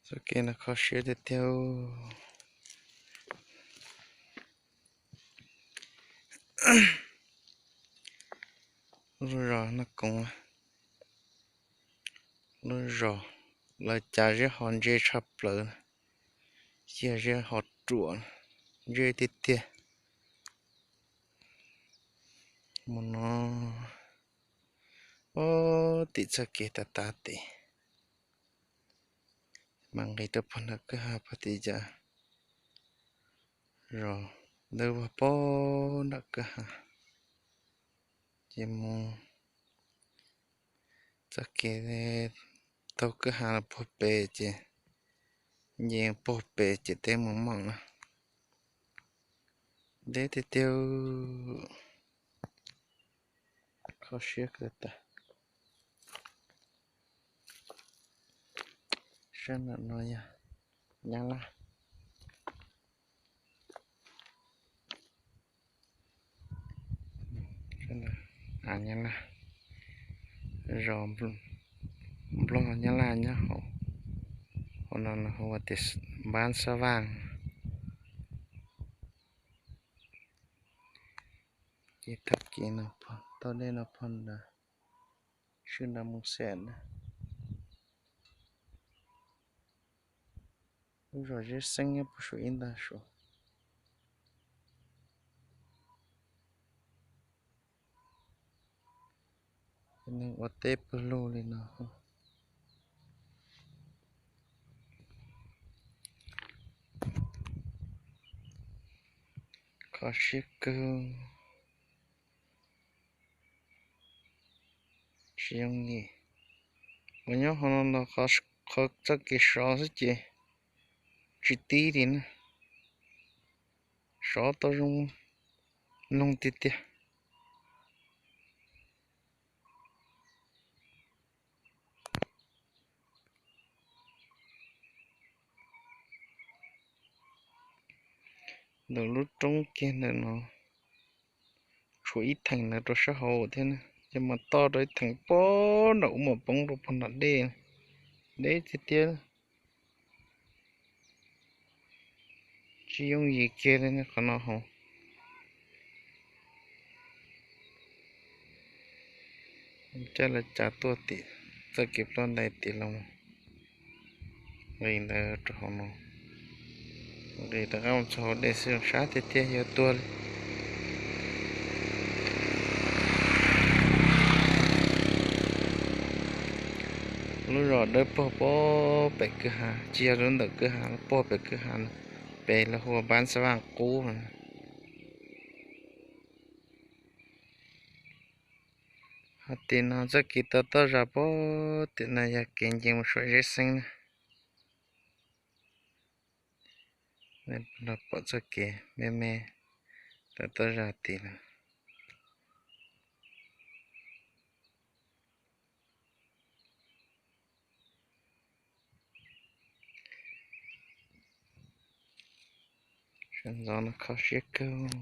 Txoj kev no kho siab tiag tiag. Lub zos Naj Koov, lub zos lawv cav zeb ho ntse tshaj plaws, cia zeb ho ruam, ntse tiag tiag. Mus no, ob tim txoj kev tav tav tes, mas nqis rau puag nram kwj ha puag tim cas, zos ntawd puag nram kwj ha, ces mus txoj kev taug kwj ha los puag pem ces, nce puag pem ces teb mus maj na. Deb tiag tiag, kho siab kawg tas. Sab nram no yog Nyab Laj. Nyab Laj, zos Nplog Nyab Laj nyob hauv, hauv no hu ua tias Npab Xab Vaj. Ces taug kev no, taug dej no puag nrad, swb nrad mus xeem na. Lub zos Zeb Xeeb nyob puag saum ib ntag saud. Neeg ua teb pawg lug li no. Kho siab kawg. Tsis yooj yim. Uas nyob hauv no los qhov txoj kev sov xwb ces tsis tib li na. Sov tau zoo mloog tiag tiag. Ntawm lub roob kiag ntawm no tshuav ib theem ntawd rau sab hauv thiab na, ces mas toj rau ib theem puag nram ub mas poob rau puag nram dej, deb tiag tiag. Tsis yooj yim kiag li qhov no hauv. Coj lawv cav tuaj tim txoj kev ploj ntais tim los, nqis ntawd rau hauv no, nqis rov qab mus txog hauv dej xwb sab tiag tiag yuav tuag li. Lub zos dawb paug puag pem kwj ha, tsis yog lub ntawm kwj ha, puag pem kwj ha, pem lawv hu ua Npab Xab Vaj Qub. Hos tim no txoj kev tau toj zas puag tim no yog kev nce mus saum Zeb Xeeb na. Los pom txoj kev me me tau toj zas tid lawm. Sawv ntxov no kho siab kawg.